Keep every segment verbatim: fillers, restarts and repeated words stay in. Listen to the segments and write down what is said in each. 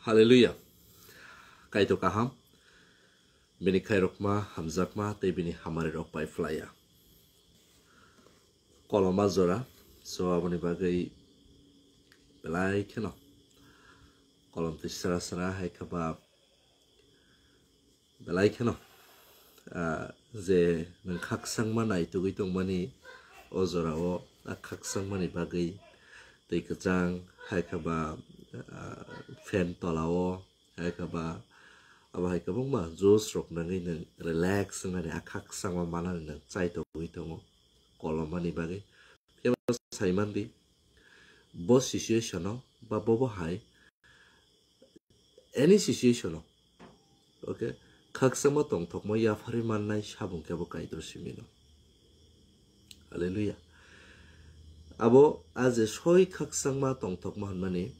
Hallelujah. Kaitor kaham, bini khairokma, hamjakma, tei bini hamari rok pai phlaiya. Koloma jora, so aboni bagwi belai kheno kolom twi sra sra hai khe ba belai kheno, ah, je nwng khakchangma naitugwi tongmani o jorao, ah, khakchangmani bagwi twi kwchang hai khe ba, ah, fan tolao hai khe ba abo hai kwbangma juice rok nangwi nwng relax wngnani, ah, khakchangma manani nwng chai togwi tongo kolomani bagwi. Phiya ba saimandi, bo situation o ba bobo hai any situation o, okay, khakchangma tongthokma yapharwi mannai sabung khe bo Kaitor simino. Hallelujah. Abo a je soi khakchangma tongthokma hwnmani,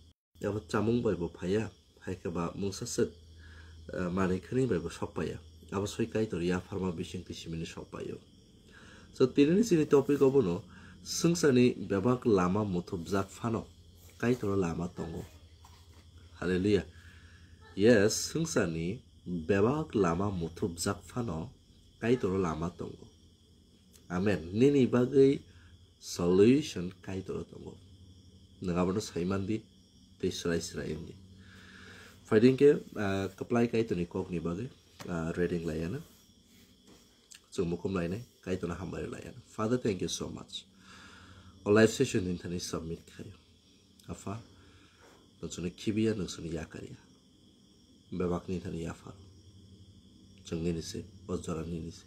abo chamung bai bo phaiya, hai khe ba mungsa swk, eh, manwi khwnwi bai bo sok paiya. Abo soi Kaitor yapharma bising twi simini sok paio. So, tinini chini topic obono, swngcharni bebak lama muthubjak phano Kaitoro lama tongo. Hallelujah. Yes, swngcharni bebak lama muthubjak phano Kaitoro lama tongo. Amen. Nini bagwi solution Kaitoro tongo. Nwng abono saimandi tei srai srai wngdi. Phaidi hwnkhe, ah, kwplai Kaitorni kokni bagwi, ah, reading laiano. Chwng mukhum lainai, Kaitorno hambai lainai. Father, thank you so much. O live session ni thani submit khaio. Apha, nwng chwngno khibiya, nwng chwngno yakarya. Bebak ni thani yaphar. Chwng nini se, o jora nini se.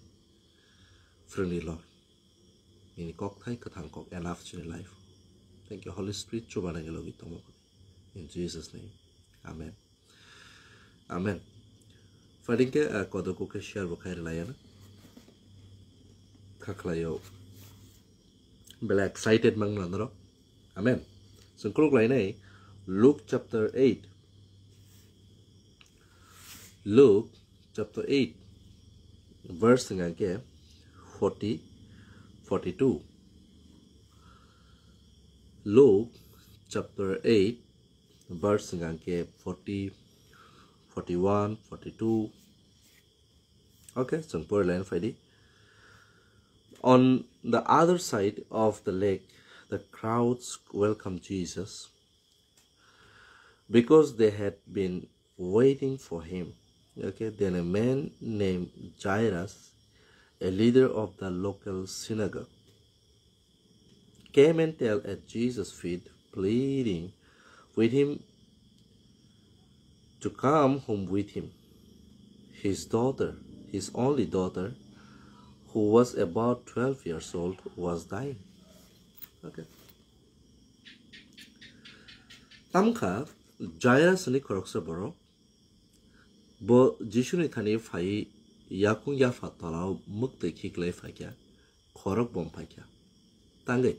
Phrwngni Lord. Nini kokthai kwthang kok enough chini life. Thank you, Holy Spirit, chubanani logi tongma bagwi. In Jesus' name. Amen. Amen. Phaidi hwnkhe, ah, kodoku khe share bo khai rwlaiano. Kha khlaio. Belai excited mangno norok. Amen. Chwng khuluk lainai Luke chapter eight. Luke chapter eight, verse hwnkha khe forty, forty-two. Luke chapter eight, verse hwnkha khe forty, forty-one, forty-two. Okay, chwng pori laina phaidi. On the other side of the lake, the crowds welcomed Jesus because they had been waiting for him. Okay, then a man named Jairus, a leader of the local synagogue, came and fell at Jesus' feet, pleading with him to come home with him. His daughter, his only daughter, who was about twelve years old, was dying. Okay. Tamkha Jairus ni khoroksa borok bo Jisuni thani phai yakung yapha tolao mwktwi khiklai phaikha, khorok bom phaikha. Tangwi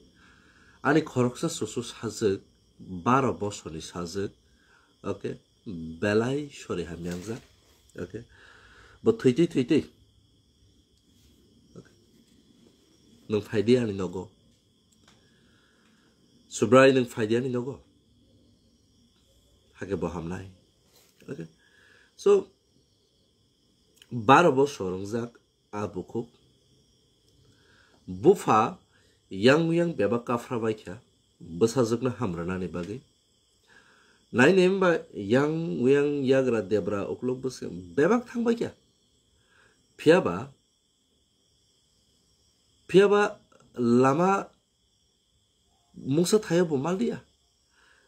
ani khoroksa susu sajwk, baro bosorni sajwk, okay, belai sori hamyangjak, okay, bo thwitwi thwitwi, okay, nwng phaidi ani nogo, Subrai, nwng phaidi ani nogo, hakhe bo hamnai. Okay. So, baro bosor wngjak a bukhuk. Bupha yang yang bebak kaphra baikha, bwsajwkno hamrwnani bagwi. Naini hwnba yang yang yagra debra uklok bwswk bebak thang baikha. Phiyaba, phiyaba lama mungsa thaio bo maldiya.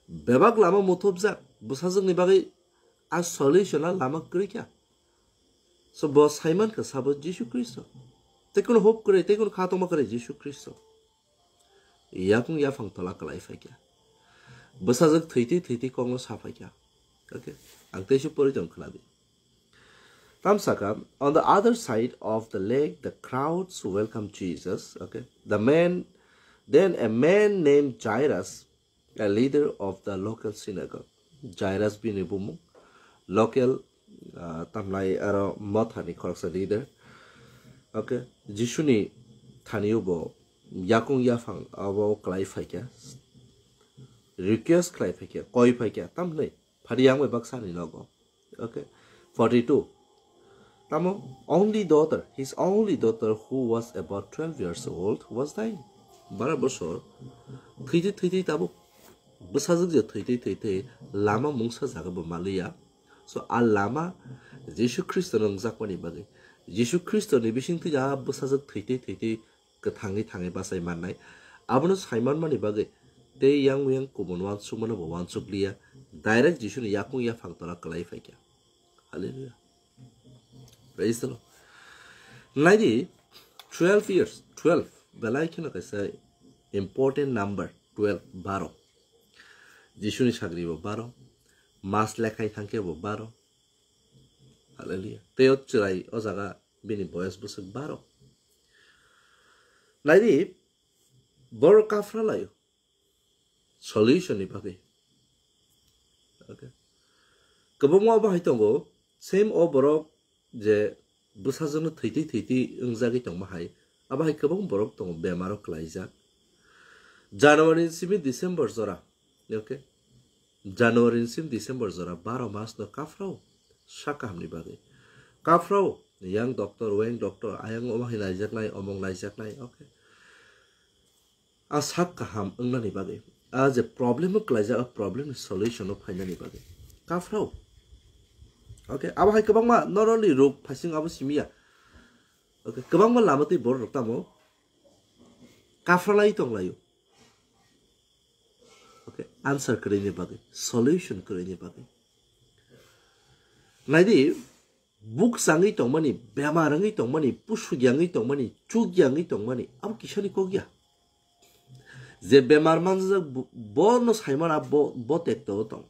Bebak lama muthubjak, bwsajwkni bagwi a solution a lama kwrwi kha. So bo saiman kha sabo Jisu Khristo. Tei kuno hope kwrwi, tei kuno khatongma kwrwi Jisu Khristo. Yakung yaphang tola kwlai phaikha. Bwsajwk thwitwi thwitwi kokno sa phaikha. Okay. Ang teisa pori tong khwnadi. Tamsaka, on the other side of the lake, the crowds welcomed Jesus. Okay. The man, then a man named Jairus, a leader of the local synagogue. Jairus bini bumung, local, ah, tamlai aro mothani khoroksa leader. Okay, Jisuni thani bo yakung yaphang abo kwlai phaikha, request khlai phaikha, koi phaikha, tamni Hari yang bai baksa ni nogo. Okay. Forty-two. Tamo only daughter, his only daughter who was about twelve years old was dying. Bara bosor thwitwi thwitwi tabuk bwsajwk je thwitwi thwitwi lama mungsa jaga bo maliya. So a lama Jisu Khristo no wngjakmani bagwi, Jisu Khristo ni bisingtwi a bwsajwk thwitwi thwitwi kwthangwi thangwi bachai mannai. Abono saimanmani bagwi tei yang yang kubun uansukmano bo uansukliya, direct Jisuni yakung yaphang tola kwlai phaikha. Hallelujah. Praise the Lord. Naidi, twelve years, twelve, belai kheno kaisa important number, twelve, baro. Jisuni sagri bo baro, mas lekhai thangkhe bo baro. Hallelujah. Tei o chwrai o jaga bini boyas bwswk baro. Naidi, boro kaphra laio. Solution ni bagwi. Okay. Kwbangma bahai tongo, same o borok je bwsajwkno thwitwi thwitwi wngjagwi tongma hai, abo hai kwbang borok tongo bemaro kwlaijak. January ni simi December jora, okay? January ni simi December jora baro mas no kaphrao sak kahamni bagwi. Kaphrao yang doctor, weng doctor, ayang omo hai laijaknai, omong laijaknai, okay? A sak kaham wngnani bagwi, a je problem o kwlaijak, a problem ni solution o phainani bagwi kaphrao. Okay, abo hai kwbangma noroli rok phaising abo simiya. Okay, kwbangma lama twi borok rok tamo kaphralai tonglaio. Okay, answer kwrwini bagwi, solution kwrwini bagwi. Naidi, buk changwi tongmani, bemar wngwi tongmani, pusuk yangwi tongmani, chuk yangwi tongmani, abo kisani kok ya. Je bemar manjak bo, bono saimana bo, bo tekto o tong.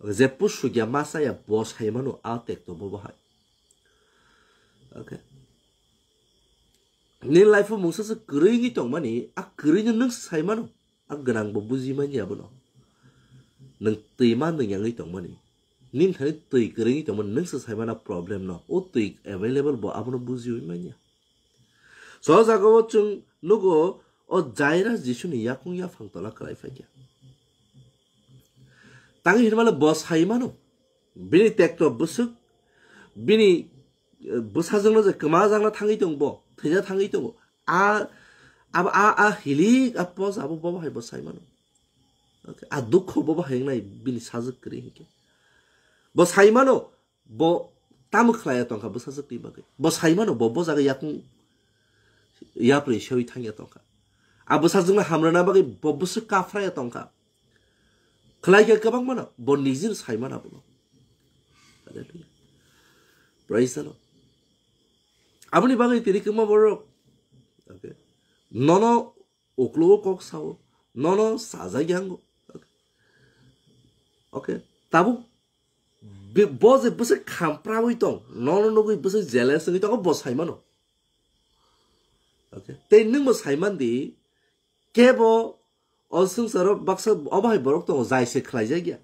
Je pusuk ya masa ya bo saimano a tekto bo bahai. Okay. Ni life o mungsa se kwrwi wngwi tongmani, a kwrwi no nwng se saimano. A gwnang bo buji manya abono. Nwng twi ma nwng yangwi tongmani. Nin thani twi kwrwi wngwi tongmani, nwng se saimana problem no. O twi available bo abono bujiwi manya. So jaga o chwng nugo o Jairus Jisuni yakung yaphang tola kwlai phaikha. Tangwi hinmale bo saimano. Bini tekto bwswk, bini, eh, bwsajwkno je kwmajakna thangwi tongo bo, thwina thangwi tongo. A, abo a, a hilik, a pos abo bobo hai bo saimano. Okay, a dukho bobo hai wngnai bini sajwk kwrwi hinkhe. Bo saimano, bo tamo khlaiya tongkha bwsajwkni bagwi. Bo saimano, bo bo jaga yakung yaprwi sewi thangya tongkha. A bwsajwkno hamrwna bagwi bo bwswk kaphraya tongkha. Khlai khe kwbangmano, bo nijino saimano abono. Hallelujah. Praise the Lord. Aboni bagwi tini kwma borok, okay, nono uklogo kok sao, nono sajak yango. Okay. Okay. Tabuk bi-, bo je bwswk khamprawi tong, nono nugwi bwswk jealous wngwi tongo, bo saimano. Okay. Tei nwngbo saiman di, kebo o swngcharo baksa obo hai borok tongo, jai se khlaijak ya.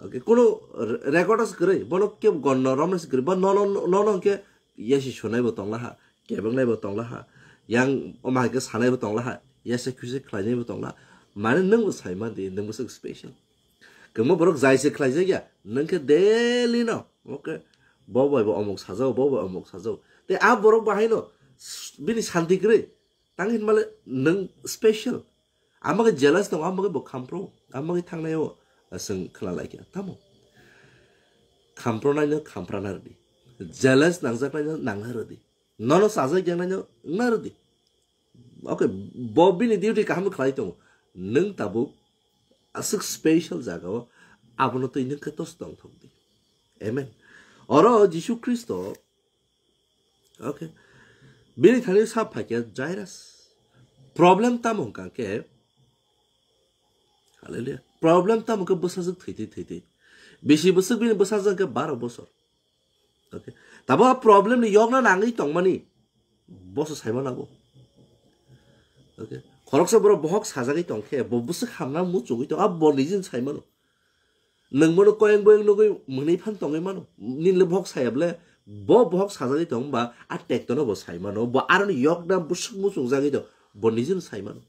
Okay, kuno re-, record as kwrwi, bono kebo gonno romnai se kwrwi, ba nono, nono hwnkhe yasi sunai bo tongla ha, kebeng nai bo tongla ha, yang omo hai khe sanai bo tongla ha, yasi khuisi khlainai bo tongla. Mane nwng bo saiman di, nwng bo swk special. Kwbangma borok jai se khlaijak ya, nwng khe daily no, okay, bo bai bo omok sajao, bo bai omok sajao. Tei a borok bahai no s-, bini santi kwrwi, tang hinmale nwng special. Amage jealous tongo, amage bo khampro, amage thangnai o, ah, chwng khna lai kha. Tamo? Khampro nai no khampra na rwdi. Jealous nangjak nai no nangna rwdi. Nono sajak yang nai no wngna rwdi. Okay, bo bini duty kaham khlai tongo. Nwng tabuk aswk special jaga o abono twi nwng khe tos tong thok di. Amen. Oro Jisu Khristo, okay, bini thani sa phaikhe Jairus. Problem tamo hwnkha khe, hallelujah. Problem tamo khe bwsajwk thwitwi thwitwi. Bisi bwswk bini bwsajwk khe baro bosor. Okay. Tabo a problem ni yokna nangwi tongmani boso saimano abo. Okay. Khoroksa borok bohok sajagwi tongkhe bo bwswk hamna muchugwi tong, abo bo nijini saimano. Nwng bono koyeng boyeng nugwi mwnwi phan tongwi mano. Nini le bohok saya ble, bo bohok sajagwi tong ba a tektono bo saimano. Bo aroni yokna bwswk muchungjagwi tong, bo nijini saimano.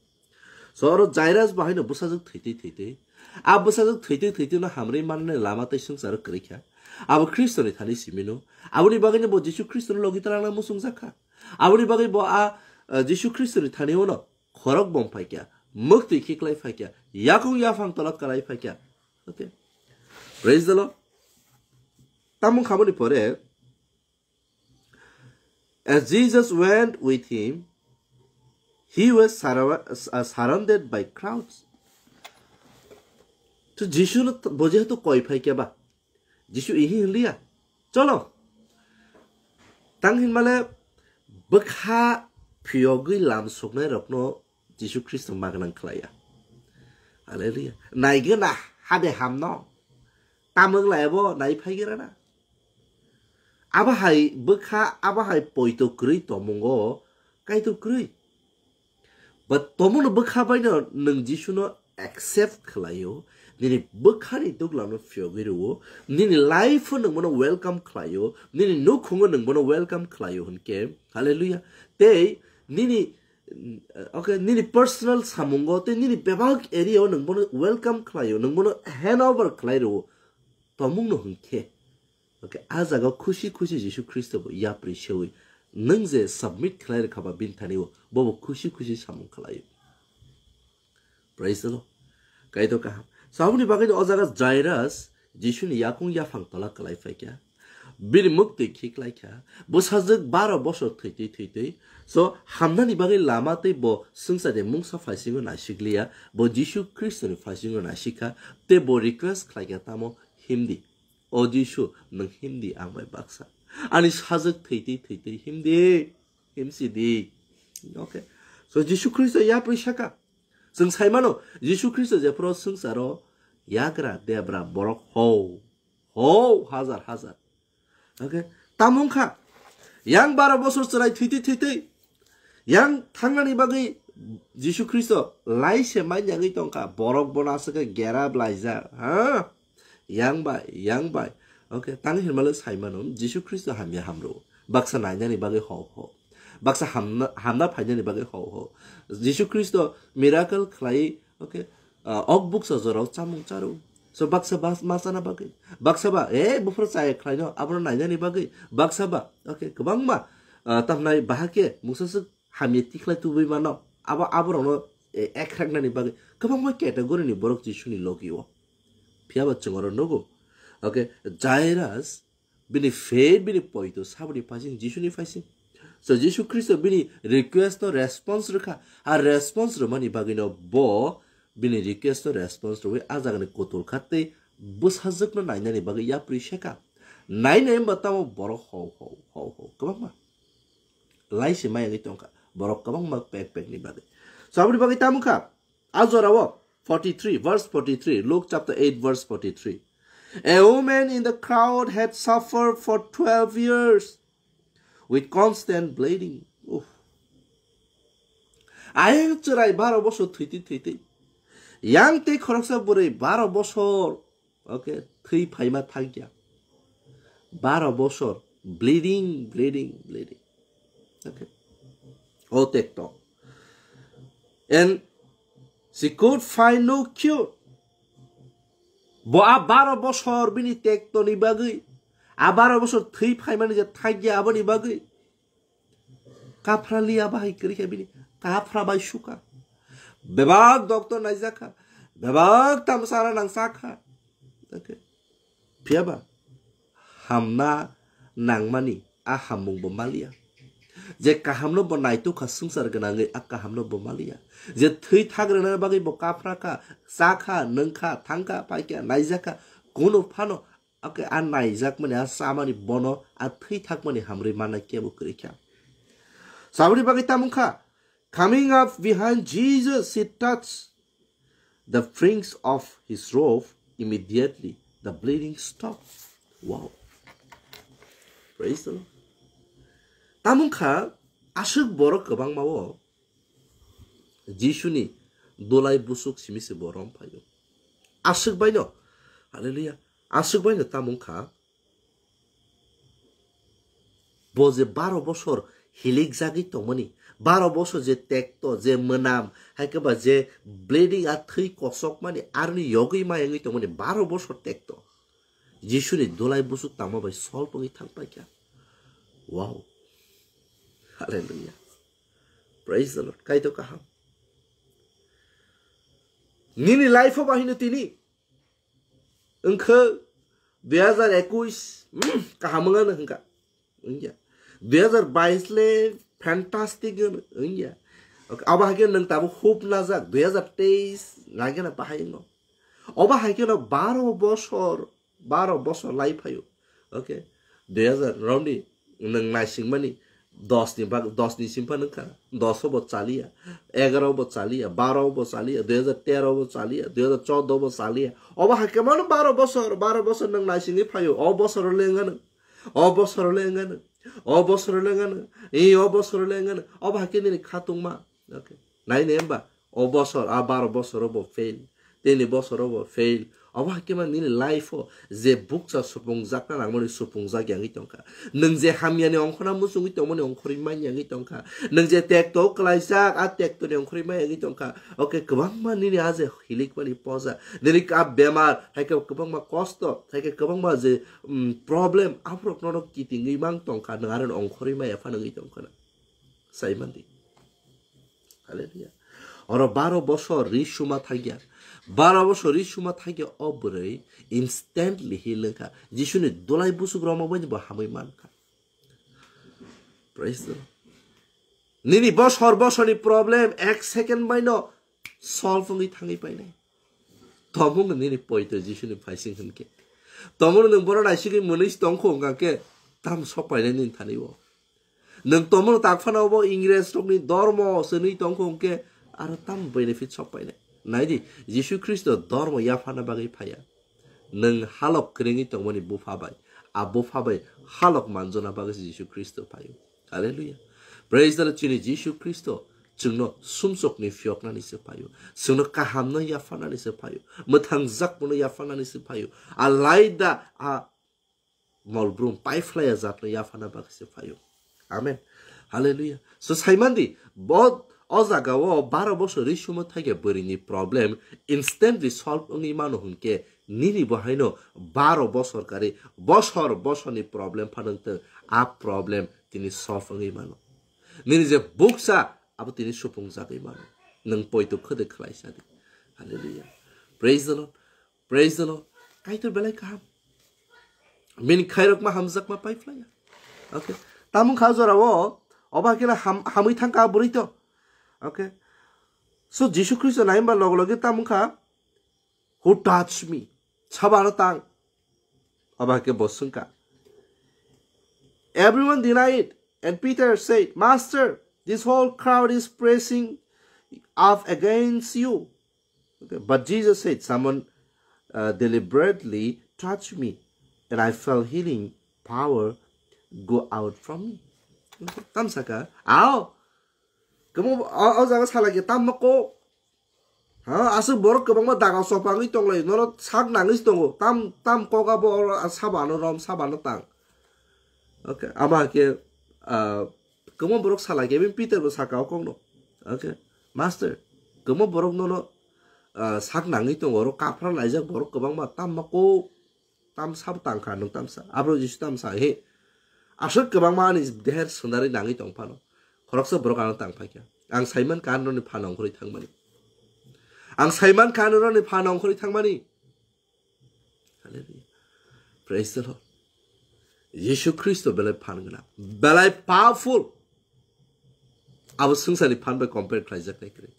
So oro Jairus bo haino bwsajwk thwitwi thwitwi A bwsajwk thwitwi thwitwino hamrwi manani lama tei swngcharo kwrwi kha. Abo Khristoni thani simino. Aboni bagwino bo Jisu Khristoni logi twlangna muchungjak kha. Aboni bagwi bo a, a, Jisu Khristoni thani uno khorok bom phaikya, muktwi khiklai phaikya, yakung yaphang tola kwlai phaikya. Okay. Praise the Lord. Tamung khaboni pore, as Jesus went with him, he was surra-, uh, surrounded by crowds. To Jisu no bo jehetu koi phaikya ba, Jisu ihi hinliya, cholo. Tang hinmale bwkha phiyogwi lam soknai rokno Jisu Khristo magwnang khlaiya. Hallelujah. Naigwna hade hamno. Tamung laibo nai phaigrana. Abo hai bwkha, abo hai poito kwrwi tomungo kaitor kwrwi. But tomono bwkha baino nwng Jisuno accept khlaio, nini bwkhani duglamno phiyogwi rwo, nini life-o nwng bono welcome khlaio, nini nukhungo nwng bono welcome khlaio hwnkhe, hallelujah. Tei nini, okay, nini personal samungo tei nini bebak area-o nwng bono welcome khlaio, nwng bono hand over khlai rwo, tomungno hwnkhe. Okay, a jaga khusi khusi Jisu Khristo bo yapri sewi nwng je submit khlai rwkha ba bini thani o, bo bo khusi khusi samung khlaio. Praise the Lord. Kaitor kaham. So aboni bagwi o jaga Jairus Jisuni yakung yaphang tola kwlai phaikha. Bini muktwi khiklai kha. Bwsajwk baro bosor thwitwi thwitwi. So hamnani bagwi lama tei bo swngchar ni mungsa phaisingo naisikliya. Bo Jisu Khristoni phaisingo naisikha. Tei bo request khlaikha tamo himdi. O Jisu, nwng himdi ang bai baksa. Ani sajwk thwitwi thwitwi himdi, himsidi. Okay. So Jisu Khristo yapri saka. Chwng saimano, Jisu Khristo jephuru swngcharo yagra debra borok ho. Ho, hajar hajar. Okay. Tamung kha. Yang baro bosor chwrai thwitwi thwitwi. Yang thangnani bagwi Jisu Khristo lai se manyagwi tongkha. Borok bono aswk khe gera blaijak. Ha? Yang bai, yang bai. Okay, tang hinmale saimano, Jisu Khristo hamya hamro. Baksa nainani bagwi ho ho. Baksa hamna, hamna phainani bagwi ho ho. Jisu Khristo miracle khlai, okay, ah, ok buksa jorao chamung charo. So baksa bas ma chana bagwi. Baksa ba, eh, buphuru chaya khlaino, abono nainani bagwi. Baksa ba, okay, kwbangma, ah, tamnai bahake, mungsa swk hamya tikhlai tubui mano. Abo, aborokno, eh, ekraknani bagwi. Kwbangma category ni borok Jisuni logi o. Phiya ba chwng oro nugo. Okay, Jairus, bini faith, bini poito, saboni phaising, Jisuni phaising. So, Jisu Khristo bini request no response rwkha. A response rwmani bagwino bo bini request no response rwwi a jagani kotol kha tei bwsajwkno nainani bagwi yapri seka. Nainai wngba tamo borok ho, ho, ho, ho, kwbangma. Lai se maya wngwi tongkha. Borok kwbangma pek pek ni bagwi. So, aboni bagwi tamo kha. A jorao forty-three, verse forty-three, Luke chapter eight, verse forty-three. A woman in the crowd had suffered for twelve years with constant bleeding. Uff. Ayang chwrai baro bosor thwitwi thwitwi. Yang tei khoroksa bwrwi baro bosor, okay, thwi phaima thangya. Baro bosor bleeding, bleeding, bleeding. Okay. O tekto. And she could find no cure. Bo a baro bosor bini tektoni bagwi, a baro bosor thwi phaimani je thangya aboni bagwi. Kaphra liya bahai kwrwi kha bini, kaphra bai suka. Bebak doctor naijakha, bebak tamsara nang sakha. Okay. Phiya ba hamna nangmani a hammung bo maliya. Je kahamno bo naitukha swngchar gwnangwi a kahamno bo maliya. Je thwi thak rwna bagwi bo kaphra kha, cha kha, nwng kha, thang kha, phai kha, naijak kha, kunu phano, okay, a naijak mani, a chamani bono, a thwi thak mani hamrwi manna kebo kwrwi kha. Saboni bagwi tamung kha, coming up behind Jesus, she touched the fringe of his robe, immediately the bleeding stopped. Wow. Praise the Lord. Tamung kha, aswk borok kwbangma o Jisuni dulai busuk simi se bo rom phaio. Aswk baino, hallelujah, aswk baino tamung kha, bo je baro bosor hilik jagwi tongmani, Baro bosor je tekto, je mwnam, hai khe ba je bleeding, a thwi kosokmani, aroni yogwi ma wngwi tongmani baro bosor tekto. Jisuni dulai busuk tangma bai solve wngwi thang paikha. Wow. Hallelujah. Praise the Lord. Kaitor kaham. Nini life o bahino tini. Wngkhe dui hazar ekush, mm, kaham wngano hwnkha. Wngya. Dui hazar bais le fantastic wngya. Okay, abo hai khe nwng tabuk hope najak, dui hazar teis nagena bahai wngno. Obo hai khe no baro bosor, baro bosor lai phaio. Okay, dui hazar romni nwng naisingmani dos ni bag, dos ni simpha nungkha, dos bo chaliya, egaro bo chaliya, baro bo chaliya, dui hazar tero bo chaliya, dui hazar chordo bo chaliya. Obo hai khe mano baro bosor, baro bosor nwng naisingwi phaio, o bosor le wngano, o bosor le wngano, o bosor le wngano, e o bosor le wngano, obo hai khe nini khatungma. Okay. Nai ne hemba, o bosor, a baro bosor bo fail. Tini bosor bo fail. Obo hai khe ma nini life o je bukcha supungjakna nangmani supungjak yangwi tongkha. Nwng je hamyani ongkhorna muchungwi tongmani ongkhorwi man yangwi tongkha. Nwng je tekto kwlaijak, a tekto ni ongkhorwi man yangwi tongkha. Okay, kwbangma nini a je hilikmani poja. Nini a bemar, hai khe kwbangma kosto, hai khe kwbangma je, mm, problem, aborok nono kitingwi mang tongkha, nwng aro ongkhorwi maya phano wngwi tongkha na. Saimandi. Hallelujah. Oro baro bosor ri suma thangya. Baro bosor ri suma thangya o bwrwi instantly heal wngkha. Jisuni dulai busuk roma bai bo hamwi mankha. Praise the Lord. Nini bosor bosorni problem ek second baino solve wngwi thangwi painai. Tomung nini poito Jisuni phaising hwnkhe. Tomung nwng bono naisigwi mwnwi tongkho wngkha khe tam sok painai nini thani o. Nwng tomung tak phano bo Ingres rokni dormo swnwi tongkho hwnkhe aro tam benefit sok painai. Naidi, Jisu Khristo dormo yaphana bagwi phaiya. Nwng halok kwrwngwi tongmani bupha bai, a bupha bai halok manjona bagwi se Jisu Khristo phaio. Hallelujah. Praise the Lord, chini Jisu Khristo chwngno sumsokni phiyoknani se phaio. Chwngno kahamno yapharnani se phaio. Mwthangjakmano yapharnani se phaio. A laida a molbrum paiphlaiya jatno yaphana bagwi se phaio. Amen. Hallelujah. So saimandi, bo o jaga o baro bosor ri sumo thangya bwrwini problem instantly solve wngwi mano hwnkhe nini bo haino baro bosor kari bosor bosorni problem phano wngtong, a problem tini solve wngwi mano. Nini je buksa abo tini supungjagwi mano. Nwng poito khwdwk khlaisa di. Hallelujah. Praise the Lord. Praise the Lord. Kaitor belai kaham. Bini khairokma hamjakma paiphlaiya. Okay. Tamung kha jorao, oba khe ham, hamwi thangkha bwrwi to. Okay. So Jisu Khristo naimba log loge tamung kha, "Who touched me?" Sabano tang. Oba khe bo swngkha. Everyone denied, and Peter said, "Master, this whole crowd is pressing up against you." Okay, but Jesus said, "Someone uh, deliberately touched me, and I felt healing power go out from me." Okay, tamsaka, ao, kamu o jaga salagi tamma ko, ha, asuk borok kwbangma daga sopangwi tonglai, noro sak nangwi tongo, tam tam koga bo oro sabano rom sabano tang. Okay, ama ke, uh, kwbangma borok salagi, even Peter bo saka o kokno. Okay, Master, kwbangma borok nono, ah, sak nangwi tongo, oro kaphra laijak borok kwbangma, tamma ko, tam sabo tangkha, nwng tamsa, abro Jisu tamsa, he. Aswk kwbangma ani deher swnarwi nangwi tong phano, khoroksa borok ano tang phaikha. Ang saiman kha noroni phano ongkhorwi thangmani. Ang saiman kha noroni phano ongkhorwi thangmani. Hallelujah. Praise the Lord. Jisu Khristo belai phan gwnang, belai powerful. Abo swngcharni phan bai compare khlaijaknai kwrwi.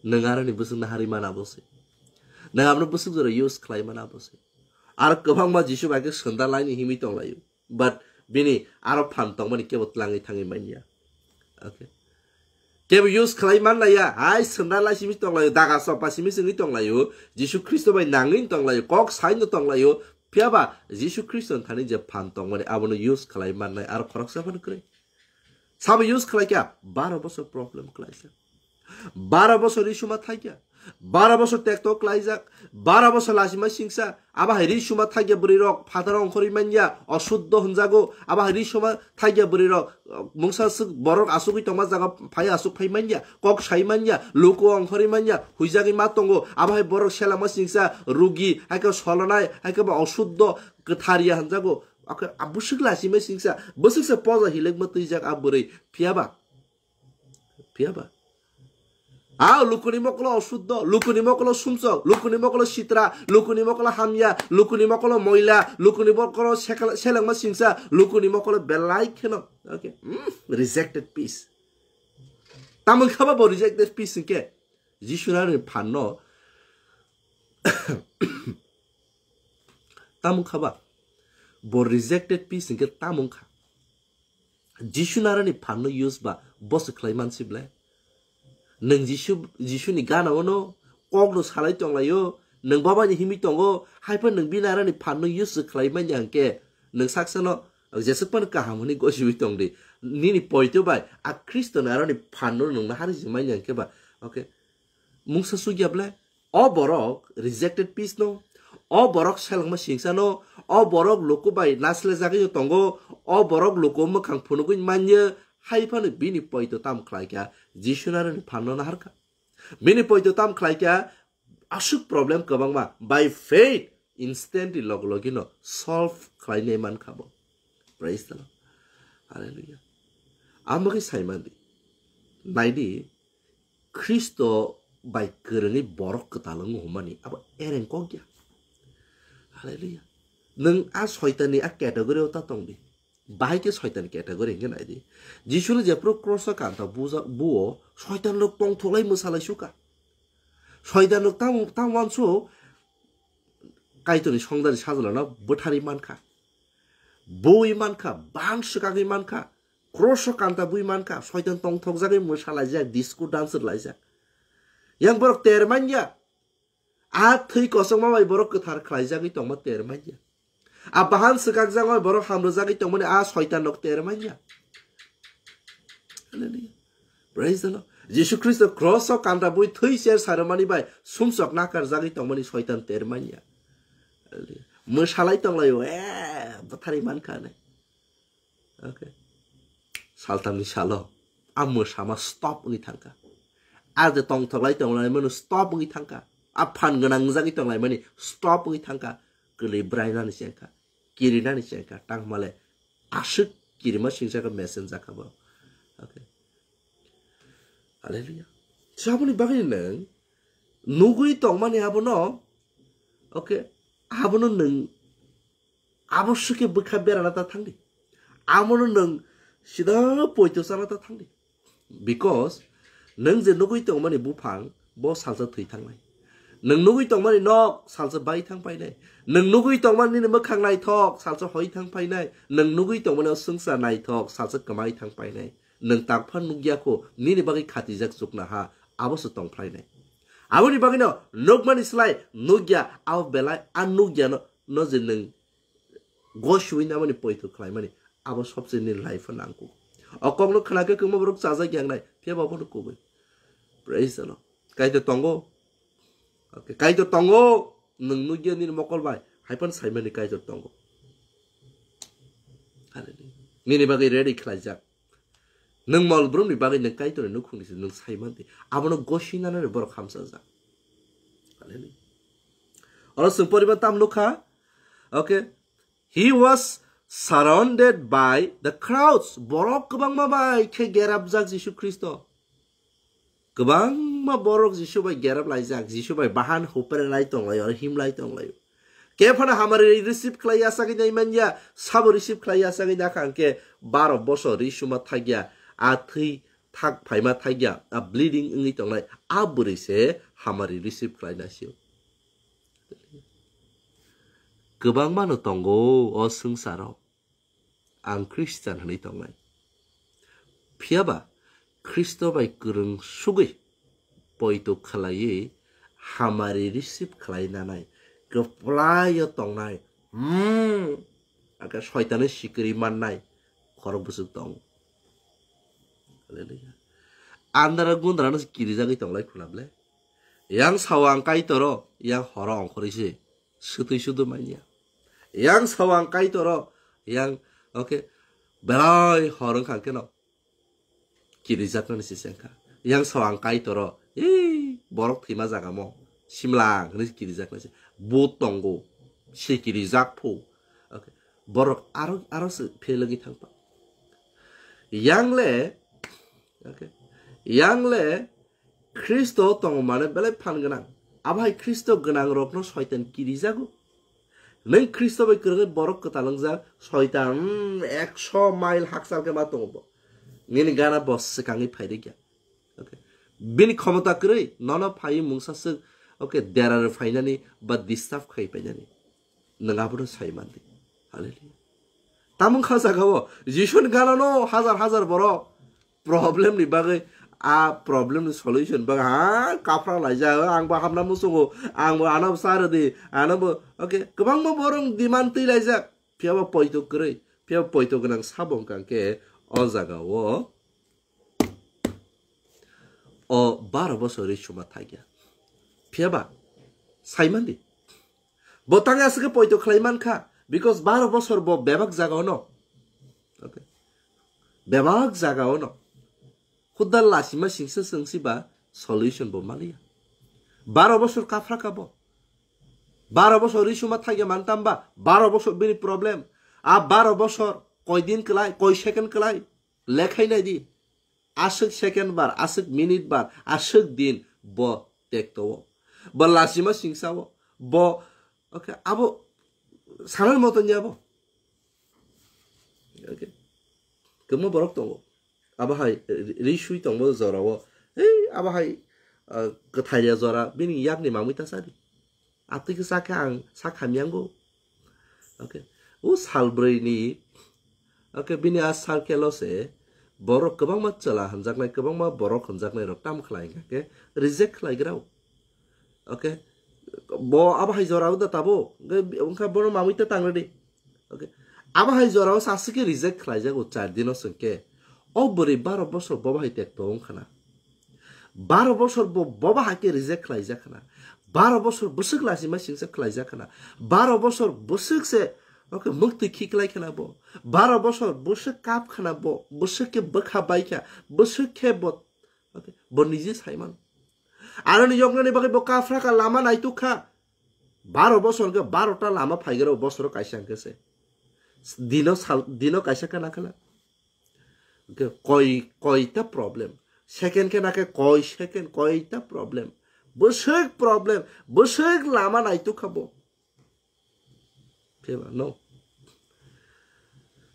Nwng aroni bwswk nahari mana bo se. Nwng abono bwswk jora use khlai mana bo se. Aro kwbangma Jisu bai khe swnda laini himwi tonglaio. But bini aro phan tongmani kebo tlangwi thangwi manya. Okay. Kebo use khlai manlaiya, hai swnda lai simi tonglaio, daga sopa simi simi tonglaio, Jisu Khristo bai nangwi tonglaio, kok saino tonglaio, phiyaba Jisu Khristo thani je phan tongmani abono use khlai mannai aro khoroksa phano kwrwi. Sabo use khlai kha, baro bosor problem khlaisa. Baro bosor issue ma thai kha. Bara bosor tekto klaijak, bara bosor lachima singsa, abo hai ri suma thagya bwrwi rok phataro ongkhorwi manya, osuddho hwnjago, abo hai ri suma thagya bwrwi rok, uh, mungsa swk borok asugwi tongma jaga phai asuk phai manya, kok sai manya, luku ongkhorwi manya, huijagwi ma tongo, abo hai borok selama singsa, rugi, hai khe solonai, hai khe ba osuddho, kwthar ya hwnjago, akhe a bwswk lachima singsa, bwswksa poja hilekma twijak a bwrwi, phiyaba, phiyaba. A lukuni mokolo osuddho, lukuni mokolo sumsok, lukuni mokolo sitra, lukuni mokolo hamya, lukuni mokolo moila, lukuni mokolo sekal-, selengma singsa, lukuni mokolo belai kheno. Okay. Mm, rejected piece. Tamoni khaba bo rejected piece hwnkhe Jisu narani phanno tamoni khaba bo rejected piece hwnkhe tamoni kha. Jisu narani phanno use ba boso khlai mansi ble. Nwng Jisu, Jisuni gana ono kokno salai tonglaio, nwng babani himwi tongo, haiphano nwng bini arani phanno use khlai manya hwnkhe, nwng saksano jeswk phano kaham hwnwi gosiwi tongdi. Nini poito bai a Khristoni aroni phanno nwng nahari se manya hwnkhe ba, okay, mungsa sugya ble? O borok rejected piece no, o borok selengma singsa no, o borok luku bai naslejagwi tongo, o borok luku mwkhang phunugwi manya, haiphano bini poito tam khlaikha, Jisu narani phanno naharkha. Bini poito tam khlaikha, aswk problem kwbangma, by faith, instantly log logino solve khlainai mankha bo. Praise the Lord. Hallelujah. Amogwi saimandi. Naidi, Khristo bai kwrwngwi borok kwtal wngwi hwnmani abo ereng kok ya. Hallelujah. Nwng a Soitanni a category o ta tongdi. Bahai khe Soitan category hwnkhe naidi. Jisuni jephru cross o kanta buja-, buo Soitan rok tongthoklai mwsalai suka. Soitan rok tamo, tamo wansu Kaitorni songdari sajlano bwtharwi mankha. Bui mankha, bang swkagwi mankha, cross o kanta bui mankha, Soitan tongthokjagwi mwsalaijak, disco dance rwlaijak. Yang borok ter manya. A thwi kosongma bai borok kwthar khlaijagwi tongma ter manya. A bahan swkakjak bai borok hamrwjagwi tongmani a Soitan rok ter manya. Hallelujah. Praise the Lord. Jisu Khristo cross o kanta bui thwi cher sarwmani bai sumsok nakarjagwi tongmani Soitan ter manya. Hallelujah. Mwsalai tonglaio, eh, bwtharwi mankha hinwi. Okay. Saltamni salo a mwsama stop wngwi thangkha. A je tongthoklai tonglaimani stop wngwi thangkha. A phan gwnang wngjagwi tonglaimani stop wngwi thangkha. Kwlwi brainani chengkha, kirinani chengkha, tangmale aswk kirima singsa khe mesen jakha borok. Okay. Hallelujah. Saboni bagwi nwng nugwi tongmani abono, okay, abono nwng abo swkhe bwkha berana ta thangdi. Abono nwng sida poito chana ta thangdi. Because nwng je nugwi tongmani buphang, bo salsa thwi thangnai. Nwng nugwi tongmani nok, salsa bai thang painai. Nwng nugwi tongmani nini mwkhang naithok, salsa hoi thang painai. Nwng nugwi tongmani o swngchar naithok, salsa kwmai thang painai. Nwng takphar nukya kho, nini bagwi khatijak chukna ha, abo se tong phlainai. Aboni bagwino nukmani slai nukya, abo belai a nukyano, no je nwng gosiwi namani poito khlaimani, abo sobse nini life o nangkuk. O kokno khna khe kwma borok chajak yangnai, phiya bo abono kubui. Praise the Lord. Kaitor tongo. Okay, Kaitor tongo. Nwng nukya nini mokol bai, hai phano saimani Kaitor tongo. Hallelujah. Nini bagwi ready khlaijak. Nwng mol brumni bagwi nwng Kaitorni nukhungni se nwng saimandi. Abono gosinani borok hamsajak. Hallelujah. Oro chwng poriban tam nukha. Okay. He was surrounded by the crowds. Borok kwbangma bai khe gerapjak Jisu Khristo. Kwbangma borok Jisu bai gerap laijak, Jisu bai bahan hupre lai tong lai, oro him lai tong lai. Kephano hamari receive khlai ya sagwi nai manya, sabo receive khlai ya sagwi nakha hwnkhe baro bosor ri suma thakya, a thwi thak phaima thakya, a bleeding wngwi tongnai, a bwrwi se hamari receive khlai na sio. Kwbangma no tongo o swngcharo. Ang Christian hwnwi tongnai. Phiyaba Khristo bai kwrwng sugwi poito khlaiwi hamari receive khlai nanai, kwplaio tongnai, hmm, ake soitano sikiri mannai khorok bwswk tongo. Hallelujah. Andara gundrano kirijagwi tonglai khuna ble. Yang sao ang Kaitoro, yang horo ongkhorwi se swtwi sudu manya. Yang sao ang Kaitoro, yang, okay, belai hor wngkha kheno kirijaknani se sengkha. Yang sao ang Kaitoro, ei, borok thwima jagamo, simlang hwnwi kirijaknai se. But tongo, se kirijak phu. Okay. Borok aro, aro se phelengwi thangpa. Yang le, okay. Yang le, Khristo tongo mane belai phan gwnang. Abo hai Khristo gwnang rokno soitan kirijago. Nwng Khristo bai kwrwngwi borok kwtal wngjak, soitan, mm, ekso mile hakchal khe ma tongo bo. Nini gana bo swkangwi phai rikya. Okay. Bini khomota kwrwi, nono phaiwi mungsa swk, okay, derarwi phainani ba disturb khai painani. Nwng abono sai mandi. Hallelujah. Tamung kha jagao, Jisuni gana no hajar hajar borok problem ni bagwi, a problem ni solution bagwi, ha, kaphra laijak, ang bo hamna muchungo, ang bo ano bo sa rwdi, ano bo, okay, kwbangma borok demand twi laijak, phiya bo poito kwrwi, phiya bo poito gwnang sabo wngkha khe o jagao o baro bosor ri suma thakya. Phiya ba, sai mandi. Bo tang aswk khe poito khlai man kha, because baro bosor bo bebak jaga ono. Okay. Bebak jaga ono. Khudda lasima singsa singsi ba solution bo maliya. Baro bosor kaphra ka bo. Baro bosor ri suma thakya man tamba, baro bosor bini problem. A baro bosor koi din kwlai, koi second kwlai. Lekhai nai di. Aswk second bar, aswk minute bar, aswk din bo tekto o. Bo lasima singsa o. Bo, okay, abo sanar moton ya bo. Okay. Kwbangma borok tongo. Abo hai ri sui tongo jora o. Ei, abo hai, ah, kwthai ya jora, bini yakni mamui ta sadi. Atwi khe sakhe ang sak hamya wngo. Okay. O sal brwi ni, okay, bini a circle o se borok kwbangma chwla hwnjaknai, kwbangma borok hwnjaknai rok tam khlai hwnkha khe reject khlai grao. Okay. Bo abo hai jora da tabo. Hwnkhe wngkha bono mamui ta tang rwdi. Okay. Abo hai jora o sasi khe reject khlai jago char dino swngkhe. O bwrwi baro bosor bo bahai tekto wngkhana. Baro bosor bo, bo bahai khe reject khlai jak khana. Baro bosor bwswk lasima singsa khlai jak khana. Baro bosor bwswk se, okay, muktwi khiklai khana bo. Baro bosor bwswk kap khana bo. Bwswk khe bwkha bai kha. Bwswk khe bo, okay, bo niji sai mano. Aroni yoknani bagwi bo kaphra kha, lama naituk kha. Baro bosor hwnkhe baro ta lama phai gra, bosoro kaisa hwnkhe se. Dino sal, dino kaisa khe na khe na. Hwnkhe koi, koita problem. Second khe na khe koi second, koita problem. Bwswk problem, bwswk lama naituk kha bo. Pheba, no.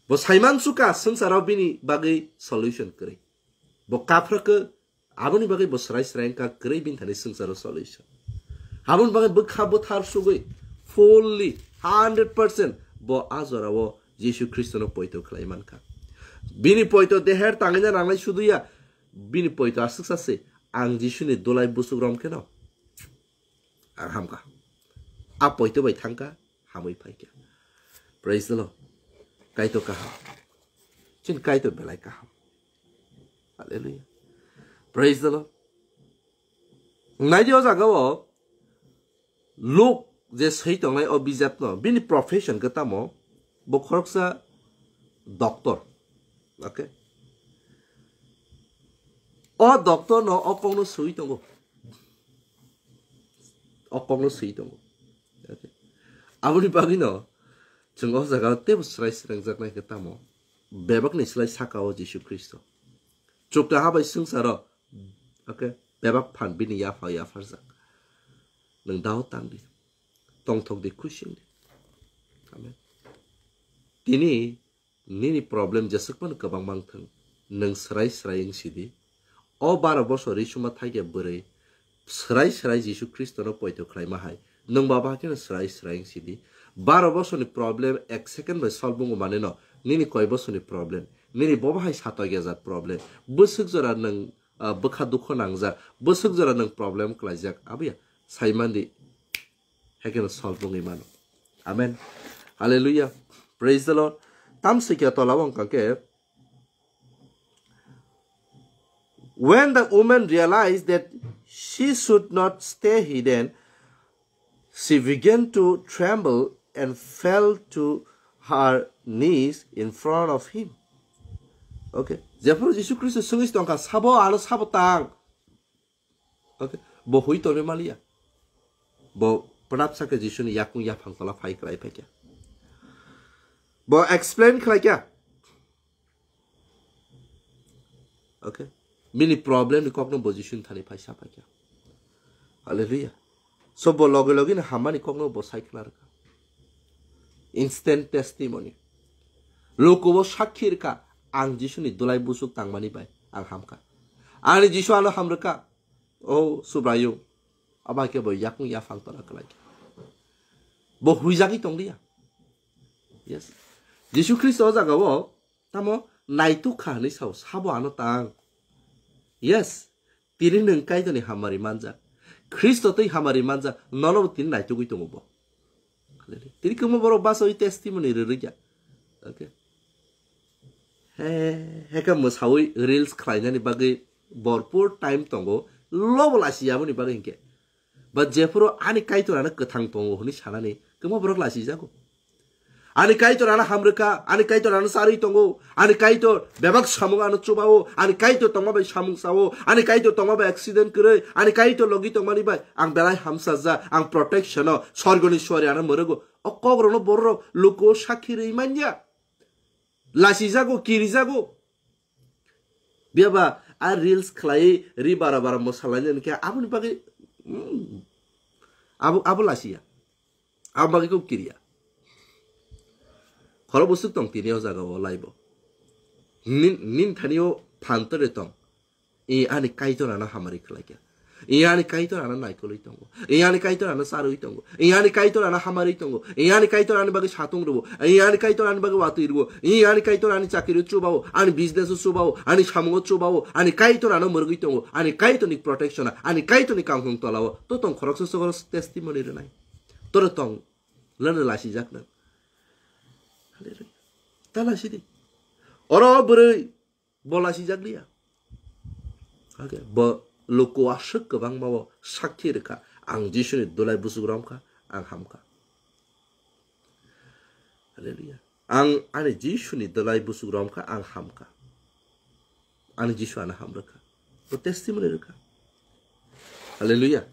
Bo saiman suka swngcharao bini bagwi solution kwrwi. Bo kaphra khe aboni bagwi bo srai srai wngkha kwrwi bini thani swngcharo solution. Aboni bagwi bwkha bwthar sugwi fully hundred percent bo a jorao Jisu Khristono poito khlai mankha. Bini poito deher tangwina nangnai sudu ya, bini poito aswksa se, ang Jisuni dulai busuk rom kheno ang hamkha. A poito bai thangkha, hamwi phaikha. Praise the Lord. Kaitor kaham. Chini Kaitor belai kaham. Hallelujah. Praise the Lord. Naidi o jaga o Luk je swi tongnai o bijapno, bini profession khe tamo? Bo khoroksa doctor. Okay. O doctor no o kokno swi tongo. O kokno swi tongo. Okay. Aboni bagwino chwng o jaga teibo srai srengjaknai khe tamo? Bebakni slai saka o Jisu Khristo. Chukta ha bai swngcharo, okay, bebak phan bini yapha yapharjak. Nwng dao tang di. Tongthok di, khusi wng di. Amen. Tini nini problem jeswk phano kwbang mang thung, nwng srai srai wng si di. O baro bosor ri suma thai khe bwrwi srai srai Jisu Khristono poito khlaima hai, nwng ba bahai kheno srai srai wng si di. Baro bosorni problem ek second bai solve wngo manwi no, nini koi bosorni problem, nini bo bahai sato gejak problem, bwswk jora nwng, ah, bwkha dukho nangjak, bwswk jora nwng problem klaijak, abiya sai man di. Hai kheno solve wngwi mano. Amen. Hallelujah. Praise the Lord. Tam sikya tola wng kha khe, When the woman realized that she should not stay hidden, she began to tremble and fell to her knees in front of him. Okay. Jephuru Jisu Khristo sungwi tongkha, "Sabo, ano sabo tang." Okay. Bo hui tongwi maliya. Bo pwnapsa khe Jisuni yakung yaphang tola phai kwlai phaikha. Bo explain khlaikha. Okay. Bini problem ni kokno bo Jisuni thani phai saphaikha. Hallelujah. So bo loge loge ni hammani kokno bo sai khna rwkha. Instant testimony. Lukubo sakhi rwkha, "Ang Jisuni dulai busuk tangmani bai ang hamkha. Ani Jisu ano hamrwkha." O Subraiyung, abo hai khe bo yakung yaphang tola kwlai kha. Bo huijagwi tongliya. Yes. Jisu Khristo o jagao tamo naituk kha hwnwi sao, sabo ano tang. Yes. Tini nwng Kaitorni hamari manjak. Khristo twi hamari manjak. Nono bo tini naitugwi tongo bo. Tini kwbangma borok bachawi testimony rwrwkya. Okay. He, heka mwsawi reels khlainani bagwi borpur time tongo. Lobo lasi yaboni bagwi hinkhe. Ba jephuru ani Kaitor ano kwthang tongo hwnwi sanani kwbangma borok lasijago. Ani Kaitor ano hamrwkha, ani Kaitor ano charwi tongo, ani Kaitor bebak samung ano chubao, ani Kaitor tongma bai samung sao, ani Kaitor tongma bai accident kwrwi, ani Kaitor logi tongmani bai ang belai hamsajak, ang protection o, sorgoni suari ano mwrwgo. O kokrokno borok lukuo sakhi rwi manya. Lasijago, kirijago. Biyaba a reels khlai ri bara bara mosalai nani khe aboni bagwi, mm, abo, abo lasiya. Aboni bagwi kok kiriya. Khoro busuk tong tini o jaga o laibo. Nin, nin thani o phan tore tong. I ani Kaitor ano hamari khlaikha. I ani Kaitor ano naikolwi tongo. I ani Kaitor ano charwi tongo. I ani Kaitor ano hamari tongo. I ani Kaitor ani bagwi satung rwo. I ani Kaitor ani bagwi watwi rwo. I ani Kaitor ani chakiri o chubao, ani business o chubao, ani samungo chubao, ani Kaitor ano mwrwgwi tongo. Ani Kaitor ni protection, ani Kaitor ni kangkhung tolao. To tong khoroksa sogoro testimony rwnai. Toro tong. Lano lasi jak nang. Hallelujah. Ta lasi di. Oro bwrwi. Bo lasijakliya. Hake bo luku aswk kwbangma o sakhi rwkha, "Ang Jisuni dulai busuk romkha, ang hamkha." Hallelujah. "Ang ani Jisuni dulai busuk romkha, ang hamkha. Ani Jisu ano hamrwkha." Bo testimony rwkha. Hallelujah.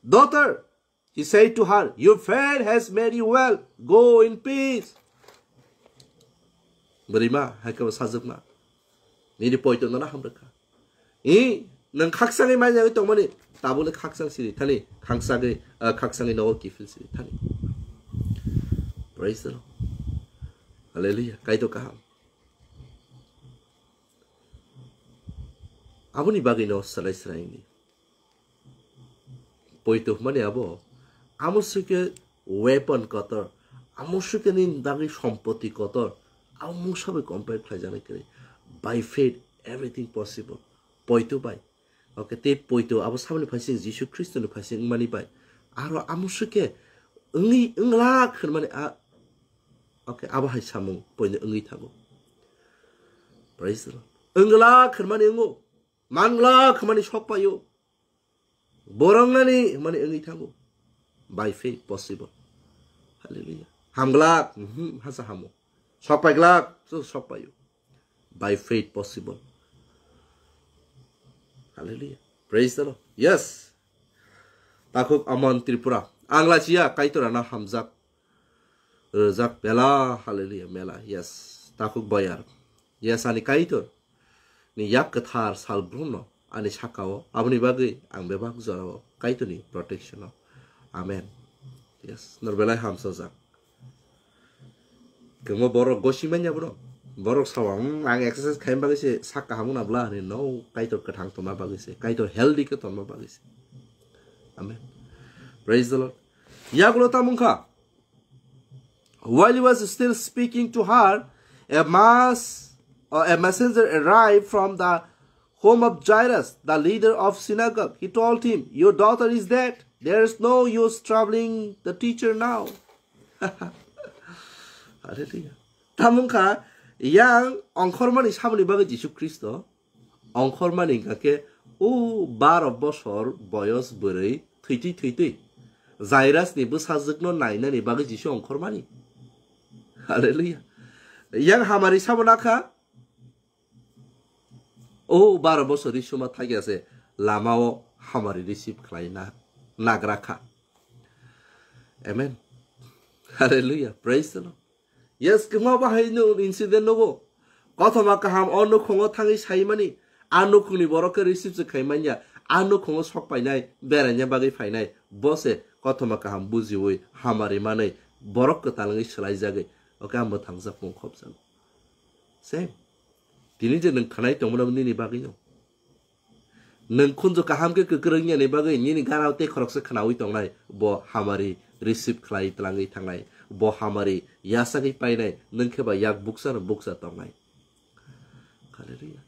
Daughter, he said to her, "Your faith has made you well. Go in peace." Bwrwima hai khe bo sajwkma. Nini poito nono hamrwkha. I, nwng khaksangwi manya wngwi tongmani, tabukle khaksang siri thani, khangsagwi, ah, khaksangwi nogo kiphil siri thani. Praise the Lord. Hallelujah. Kaitor kaham. Aboni bagwino swlai swlai wngdi. Poito hwnmani abo, amo sike weapon kotor, amo sike ni dagi sompoti kotor, amo mungsa bai compare khlaijaknai kwrwi. By faith, everything possible. Poito bai. Okay, tei poito abo saboni phaising Jisu Khristo ni phaising wngmani bai. Aro amo sike wngwi, wngla khwnmani a, okay, abo hai samung poito wngwi thango. Praise the Lord. Wngla khwnmani wngo. Mangla khmani sok paio. Borongnani hwnmani wngwi thango. By faith possible. Hallelujah. Hamglak, mhm, hasa hamo. Sok paiglak, so sok paio. By faith possible. Hallelujah. Praise the Lord. Yes. Takhuk Amon Tripura. Ang lachiya Kaitorano hamjak. Rwjak mela, hallelujah, mela. Yes, takhuk boyar. Yes, ani Kaitor ni yak kwthar sal brumno ani sakao, aboni bagwi ang bebak jorao Kaitorni protection o. Amen. Yes, nor belai hamsajak. Kwbangma borok gosi manya bono. Borok sawa, "Hmm, ang exercise khaima bagwi se sak kaham wngna bla," hwnwi no Kaitor kwthang tongma bagwi se, Kaitor healthy khe tongma bagwi se. Amen. Praise the Lord. Yagulo tamung kha. While he was still speaking to her, a mass, uh, a messenger arrived from the home of Jairus, the leader of synagogue. He told him, "Your daughter is dead. There is no use troubling the teacher now." Hallelujah. Tamung kha, yang ongkhormani samani bagwi Jisu Khristo, ongkhormani hingkha khe O baro bosor boyos bwrwi thwitwi thwitwi Jairasni bwsajwkno nainani bagwi Jisu ongkhormani. Hallelujah. Yang hamari sabo nakha, o baro bosor risuma thagya se lamao hamari receive khlai na nagra kha. Amen. Hallelujah. Praise the Lord. Yes, kwma bahai no incident nogo. Kothoma kaham o nukhungo thangwi saimani. A nukhungni borok khe receive se khaimanya. A nukhungo sok painai, beraina bagwi phainai. Bo se kothoma kaham bujiwi, hamari manwi, borok kwtal wngwi swlaijagwi. Oke, ang mwthangjakmung khopjago. Same. Tini je nwng khanai tongmano nini bagwi no. Nwng khunju kaham khe kwkrwng yani bagwi nini gana tei khoroksa khnaui tongnai, bo hamari receive khlai tlangwi thangnai, bo hamari yasagwi painai, nwng khe ba yak buksa no buksa tongnai. Hallelujah.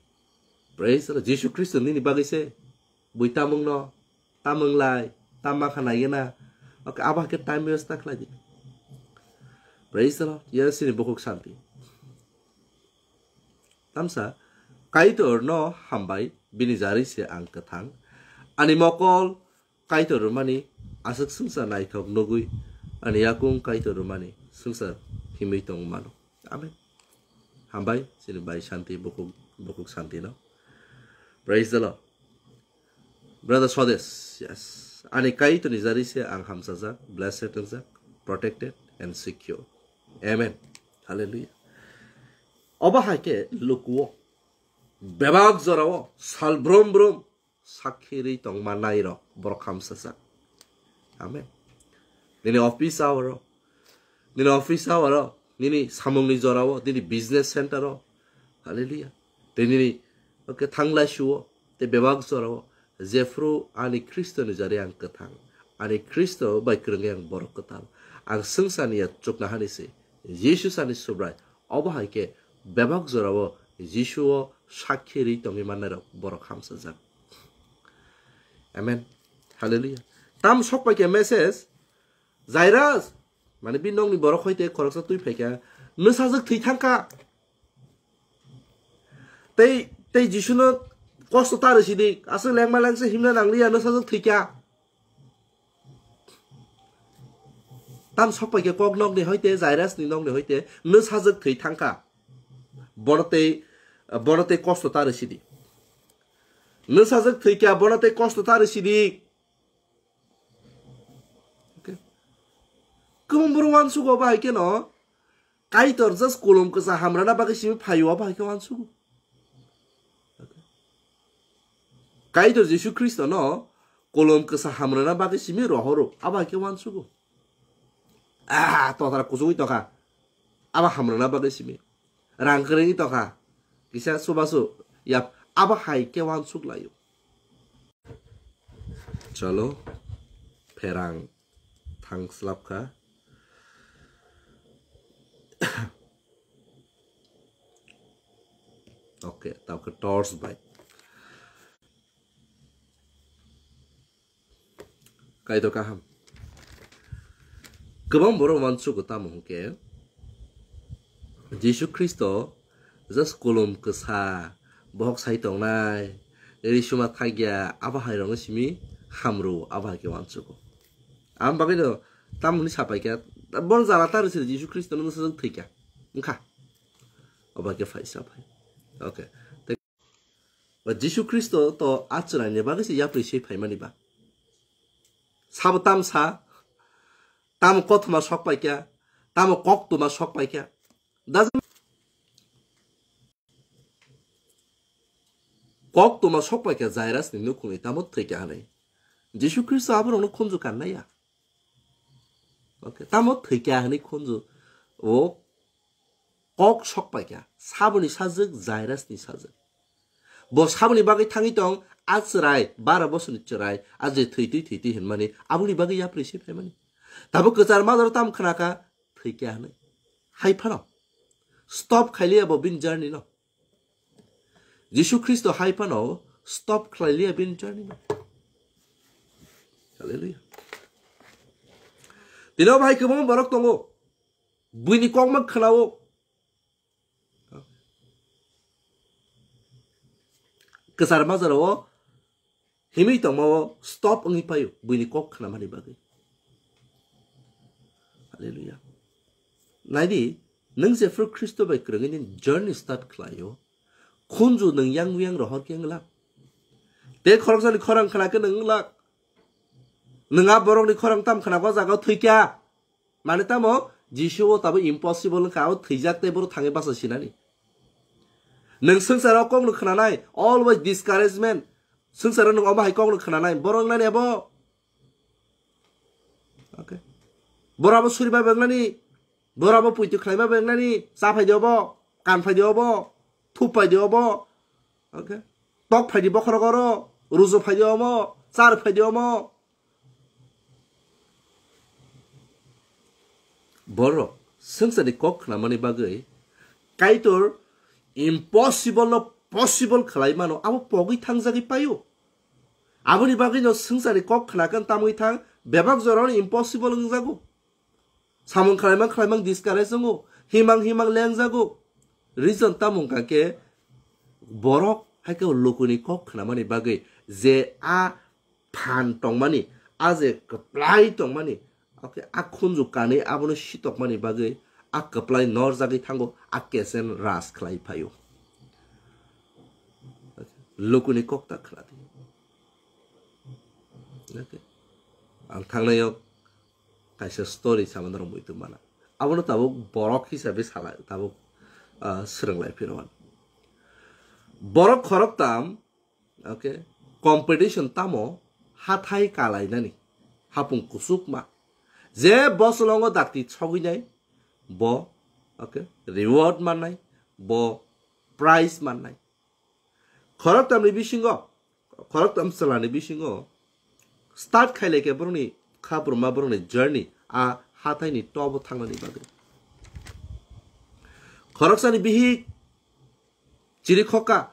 Praise the Lord. Jisu Khristo nini bagwi se bui tamungno, tamung lai, tamma kha naigena. Oke, abo hai khe time waste ta khlai di. Praise the Lord. Yes, sini bukhuk santi. Tamsa, Kaitor no hambai, bini jari se ang kwthang. Ani mokol Kaitor rwmani aswk swngchar naithok nugwi, ani yakung Kaitor rwmani swngchar himwi tong mano. Amen. Hambai, chini bai santi, bukhuk, bukhuk santi no. Praise the Lord. Brother Swadesh, yes. Ani Kaitorni jari se ang hamsajak, blessed wngjak, protected and secure. Amen. Hallelujah. Obo hai khe lukuo, bebak jorao, sal brum brum, sakhi ri tongma nairok, borok hamsajak. Amen. Nini office hour o, nini office hour o, nini samungni jorao, nini business center o. Hallelujah. Tei nini, oke, thanglai suo, tei bebak jorao, jephru ani Khristo ni jari ang kwthang, ani Khristo bai kwrwngwi ang borok kwtal. Ang swngcharni ya chukna hani se, Jisu sani Subrai, obo hai khe bebak jorao Jisu o sakhi ri tongwi mannairok borok hamsajak. Amen. Hallelujah. Tam sok pai khe message, Jairus, mane bini nokni borok hoi tei khoroksa twi phai kha, nwsajwk thwi thang kha. Tei, tei Jisuno kosto ta rw sidi, aswk lengma lengse himna nangliya, nwsajwk thwi kha. Tam sok pai khe kok nokni hoi tei Jairusni nokni hoi tei nwsajwk thwi thang kha. Bono tei, bono tei kosto ta rw sidi. Nwsajwk thwi kha, bono tei kosto ta rw sidi. Okay. Kwbang borok uansugo bahai kheno Kaitor just kolom kwsa hamrana bagwi simi phaio, bahai khe uansugo. Okay. Kaitor Jisu Khristo no kolom kwsa hamrana bagwi simi rohoro, abo hai khe uansugo. Ah, totara kuchugwi tongkha. Abo hamrana bagwi simi. Rang kwrwngwi tongkha. Kisa chubachu yap, abo hai khe uansuk laio. Chalo, pherang thang slap kha. Okay, tabuk khe torch bai. Kaitor kaham. Kwbang borok uansugo tamo hwnkhe Jisu Khristo just kolom kwsa, bohok sai tongnai, risuma thakya, abo hai rokno simi hamrwo, abo hai khe uansugo. Am bagwi no tamoni sapai kha, bon jala ta rwsiri Jisu Khristo no nwsajwk thwi kha. Wngkha. Obo hai khe phaisa phai. Okay. Ba Jisu Khristo to a chwraini bagwi se yapri se phaimani ba. Sabo tamsa, tamo kothoma sok paikha, tamo koktwma sok paikha. Doesn't, koktwma sok paikha Jairusni nukhungni tamo thwikha hwnwi. Jisu Khristo aborokno khunju kannaiya. Okay, tamo thwikha hwnwi khunju o kok sok paikha, saboni sajwk, Jairusni sajwk. Bo saboni bagwi thangwi tong, a chwrai, bara bosorni chwrai, a je thwitwi thwitwi hinmani, aboni bagwi yapri se phaimani. Tabuk kwchar majaro tam khnakha, thwikha hwnwi. Hai phano. Stop khailiya bo bini journey no. Jisu Khristo hai phano stop khlailiya bini journey no. Hallelujah. Tino bahai kwbangma borok tongo. Buini kokma khnao. Kwchar majaro himwi tongma o stop wngwi paio buini kok khnamani bagwi. Hallelujah. Naidi, nwng jephru Khristo bai kwrwngwi nini journey start khlaio, khunju nwng yang yang rohor khe wng lak. Tei khoroksani khorang khna khe nwng wng lak. Nwng a borokni khorang tam khna o jaga o thwi kha. Mane tamo Jisu o tabo impossible wngkha, o thwijak tei borok thangwi basa sinani. Nwng swngcharo kokno khnanai, always discouragement. Swngcharo nwng omo hai kokno khnanai, borok wngnani abo. Okay. Borok abo suriba wngnani, borok abo puitu khlaima wngnani, cha phaidi obo, kan phaidi obo, thup phaidi obo. Okay. Tok phaidi bokhorok oro, ruju phaidi omo, char phaidi omo. Borok swngcharni kok khnamani bagwi Kaitor impossible no possible khlai mano, abo pogwi thangjagwi paio. Aboni bagwi no swngcharni kok khna khe tamwi thang, bebak jorao impossible wngjago. Samung khlaimang khlaimang discourage wngo, himang himang lengjago. Reason tamo wngkha khe borok hai khe lukuni kok khnamani bagwi je a phan tongmani, a je kwplai tongmani, okay, a khunju kanwi abono sitokmani bagwi a kwplai norjagwi thango, a kesen ras khlai phaio. Lukuni kok ta khnadi. Okay. Ang thangnaio kaisa story sama norok muitu mana. Abono tabuk borok hisabe sala tabuk, ah, swrwnglai phirwan. Borok khoroktam, okay, competition tamo hathai kalainani hapung kusukma. Je bosolongo dakti sogwinai bo, okay, reward mannai, bo prize mannai. Khoroktamni bisingo, khoroktam chwlani bisingo start khailai khe borokni kha bruma borokni journey a hathaini tobo thangnani bagwi. Khoroksani bihik chiri khokka,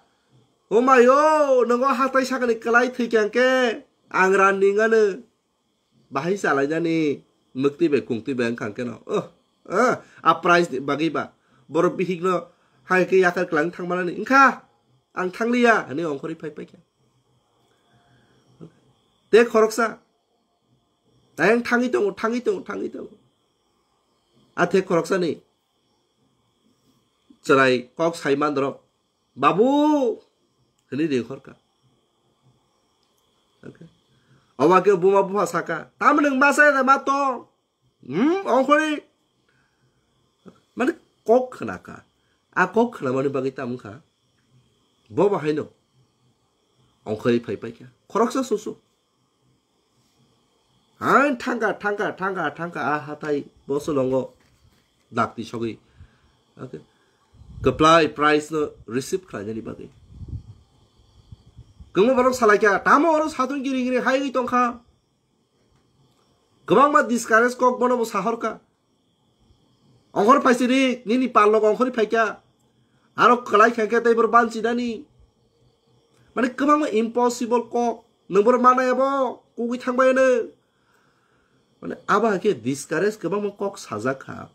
"O mai o, nwngo hatai sakani kwlai thwikha hwnkhe ang ran ning ano." Bahai chalainani mwktwi bai kungtwi bai wngkha hwnkhe no. Oh, ah, a prize ni bagwi ba. Borok bihik no hai khe yakar kwlang thangmanani. Wngkha, ang thangliya, hwnwi ongkhorwi phai paikha. Tei khoroksa, ayang thangwi tongo, thangwi tongo, thangwi tongo. A the khoroksani chwrai kok sai mandrok, "Babu," hwnwi ringkhorkha. Okay. Oba khe buma bupha saka, "Tamo nwng masa ya ma tong?" Hmm, ongkhorwi. Mane kok khnakha. A kok khnamani bagwi tamo wngkha. Bo bahaino ongkhorwi phai paikha. Khoroksa susu. Hai thangkha, thangkha, thangkha, thangkha, a hathai bosolongo dakti sogwi. Okay. Kwplai prize no receive khlainani bagwi. Kwbangma borok salaikha, "Tamo oro satung giri giri haiwi tongkha." Kwbangma discourage kok bono bo sahorkha. Ongkhor phaisiri, nini parlok ongkhorwi phaikha. Aro kwlai khaikhe tei boro banchi nani. Mane kwbangma impossible kok. Nwng boro manaya bo, kugwi thangbai nwng. Mane abo hai khe discourage kwbangma kok sajak kha.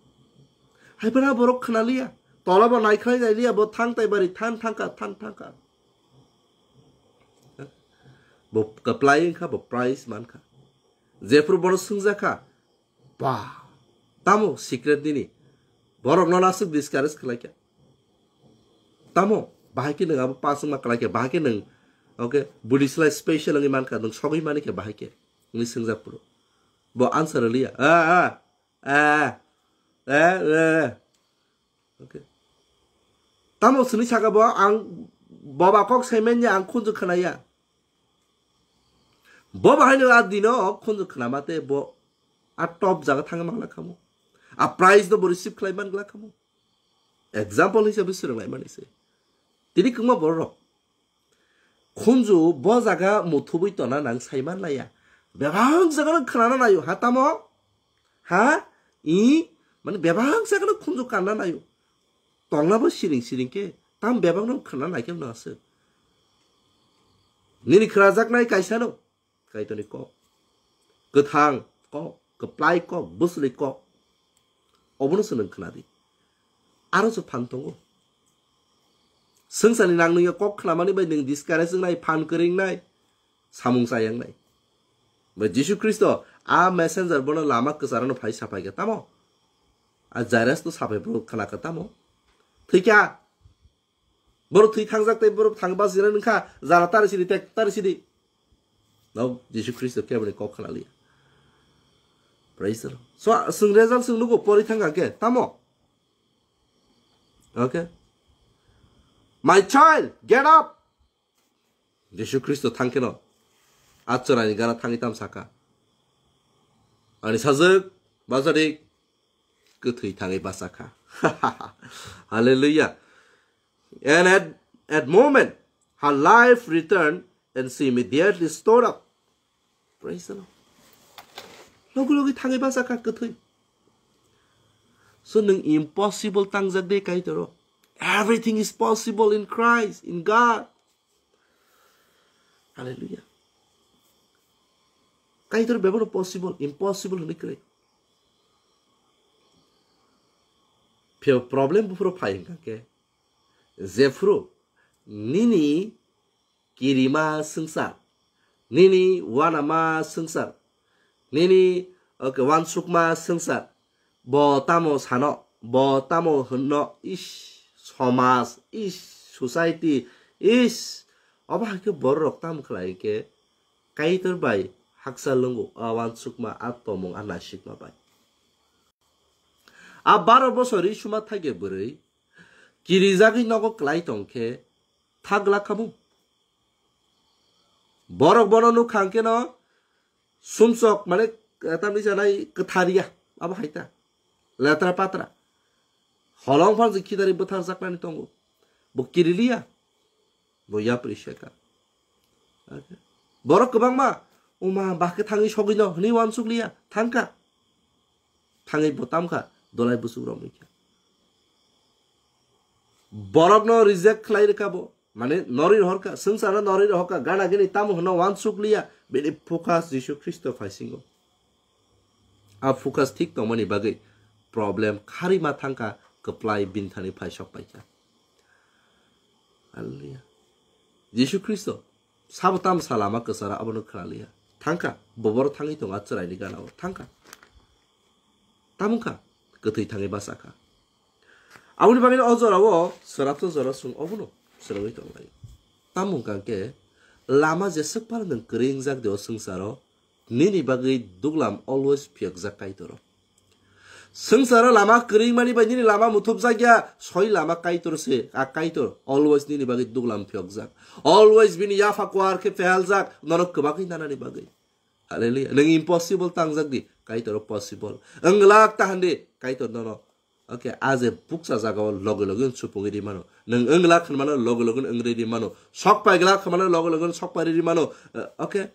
Hai phano borok khna liya. Tola bo naikhlai nai liya, bo thang tai bari than thangkha, than thangkha. Bo kwplai wngkha, bo prize mankha. Jephru bono swngjakha, "Ba, tamo secret nini? Borokno naswk discourage khlaikha. Tamo, bahai khe nwng abo pass wngma khlaikha, bahai khe nwng, okay, budi slai special wngwi mankha, nwng sogwi manikha bahai khe?" Hwnwi swngjak phuru. Bo answer rwliya, "Ah, ah, ah, eh, eh." Okay. Tamo sini saka bo ang boba kok saimanya ang khunju khnaya. Bo bahaino a dino khunju khnama te bo a top jaga thangwi mangla khamu. A prize no bo receive khlai mangla khamu. Example hisabe swrwnglai mani se. Tini kwma borok. Khunju bo jaga muthubui tona nang saiman laya. Bebak jaga no khnana nayo ha tamo? Ha? I? Mane bebak jaga no khunju kanna nayo. Tongna bo siring siring khe tam bebak no khna nai khe no aswk. Nini khnajaknai kaisa no. Kaitorni kok. Kwthang kok, kwplai kok, bwswlwi kok. Obono se nwng khna di. Aro se phan tongo. Swngcharni nang nungya kok khnamani bai nwng discourage wngnai, phan kwrwi wngnai. samung chayang nai. Ba Jisu Khristo a messenger bono lama kwcharano phai sapai kha tamo? A Jairus no sapai bro khana kha tamo? Thikya. Boro thwi thangjak tei boro thang bas jina nungkha, jara tari sidi, tek tari sidi. No, Jisu Khristo keboni kok khna liya. Praise the Lord. So, swng result swng nugo pori thang khe, tamo? Okay. "My child, get up." Jisu Khristo thang kheno, a chwraini gana thangwi tam saka. Ani sajwk, basadik, kwthwi thangwi bachakha. Hallelujah. And at, at moment, her life returned and she immediately stood up. Praise the Lord. Logi logi thangwi bachakha kwthwi. So nwng impossible tangjak de Kaitoro. Everything is possible in Christ, in God. Hallelujah. Kaitor bebano possible, impossible hwnwi kwrwi. Pheo problem buphuru phai hwnkha khe, jephuru nini kirima swngchar, nini wanama swngchar, nini, okay, wansukma swngchar, bo tamo sano, bo tamo hwnno, ish, somaj, ish, society, ish, obo hai khe bororok tamo khlai khe Kaitor bai hakchal wngo, a wansukma, a tomung, a naisikma bai. A baro bosor ri suma thakya bwrwi kirijagwi nogo klai tong khe thak glak kha bo. Borok bono nukha hwnkhe no sumsok, mane, eh, tamni sanai kwtharia, abo hai ta. Letra patra. Holong phang je khidari bwthar jaknani tongo. Bo kiriliya. Bo yapri seka. Okay. Borok kwbangma, "Uma, bahke thangwi sogwi no," hwnwi wansuk liya. Thangkha. Thangwi bo tamkha, dolai buchuk romwi kha. Borokno reject khlai rwkha bo. Mane norwi rohorkha, swngcharno norwi rohorkha, gana gini tamo hwnno wansuk liya, bini focus Jisu Khristo phaisingo. A focus thik tongmani bagwi problem kharwi ma thangkha, kwplai bini thani phai sok paikha. Hallelujah. Jisu Khristo sabo tamo sa lama kwcharo abono khna liya. Thangkha, boboro thangwi tongo a chwraini gana-o. Thangkha. Tamo wngkha, kwthwi thangwi bachakha. Aboni bagwi o jorao swrapsa jora chwng obono swrwngwi tonglaio. Tamo wngkha khe, lama jeswk phano nwng kwrwi wngjak de o swngcharo, nini bagwi duglam always phiyokjak Kaitoro. Swngcharo lama kwrwi mani bai nini lama muthupjak ya, soi lama Kaitor se, a Kaitor always nini bagwi duglam phiyokjak. Always bini yapha kuar khe pheljak, nono kwbagwi nanani bagwi. Hallelujah. Nwng impossible tangjak di, Kaitor o possible. Wng glak ta hwn di, Kaitor nono. Okay, a je bukcha jaga o loge loge wng supungwi ri mano. Nwng wng glak hwn mano, loge loge wng ri ri mano. Sok pai glak hwn mano, loge loge wng sok pai ri ri mano. Eh, okay.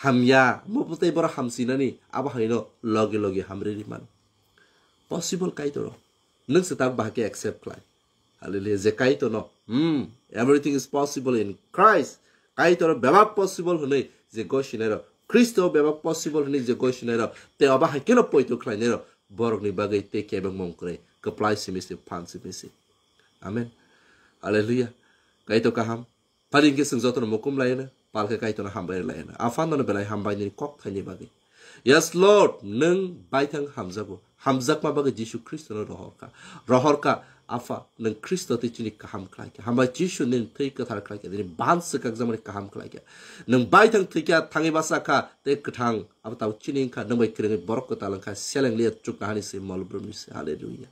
Hamya, mo bwtwi borok hamsinani, abo haino loge loge hamri ri mano. Possible Kaitor o. Nwng se tak bahai khe accept khlai. Hallelujah. Je Kaitor no. Hmm. Everything is possible in Christ. Kaitor bebak possible hwnwi je gosinairok. Khristo bebak possible hwnwi je gosinairok. Te abo hai kheno poito khlainairok. Borokni bagwi te kebengmung kwrwi. Kwplai simi se, phan simi se. Amen. Hallelujah. Kaitor kaham. Pari hwnkhe chwng jotono mukum laiyano, palkhe Kaitorno hambai laiyano. Aphano belai hambai nini kok thaini bagwi. Yes, Lord, nwng baithang hamjago. Hamjakma bagwi Jisu Khristono rohorkha. Rohorkha, Apha, nwng Khristo twi chini kaham khlaikha. Hambai Jisu nini thwi kwthar khlaikha. Nini ban swkakjakmani kaham khlaikha. Nwng baithang thwikha, thangwi bachakha, tei kwthang. Abo tabuk chini wngkha, nwng bai kwrwngwi borok kwtal wngkha, seleng liya chukna hani se mol brumni se. Hallelujah.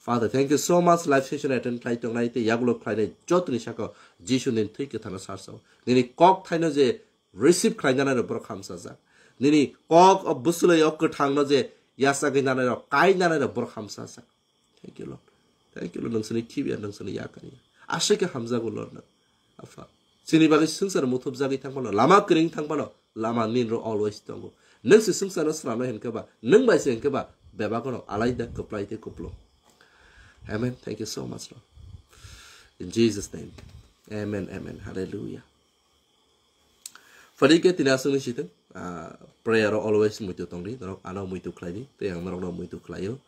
Father, thank you so much. Live session attend khlai tongnai tei yagulo khlainai jotoni saka Jisu nini thwi kwthangno sarsao. Nini kok thaino je receive khlai nanai rok borok hamsajak. Nini kok o bwswlwi o kwthangno je yachagwi nanai rok, kai nanai rok borok hamsajak. Thank you, Lord. Thank you, Lord. Nungsini khibiya, nungsini yakaniya. Aswk khe hamjago, Lord, nang. Apha. Chini bagwi swngchar muthupjagwi thangmano, lama kwrwng thangmano, lama ninro always tongo. Nwng se swngcharno swnamnai hinkhe ba, nwng bai se hinkhe ba, bebak ono alaida kwplai tei kupulung. Amen. Thank you so much, Lord. In Jesus' name. Amen, amen. Hallelujah. Phaikhe tini aswkni sitwng, ah, prayer o always muitu tongdi, norok ano muitu khlaidi, tei ang norokno muitu khlaio.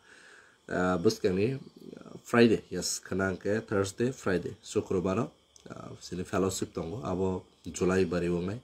Ah, bwskangni, ah, Friday, yes, khna hwnkhe Thursday, Friday, Sukrobar o, ah, chini fellowship tongo, abo July bari wngnai,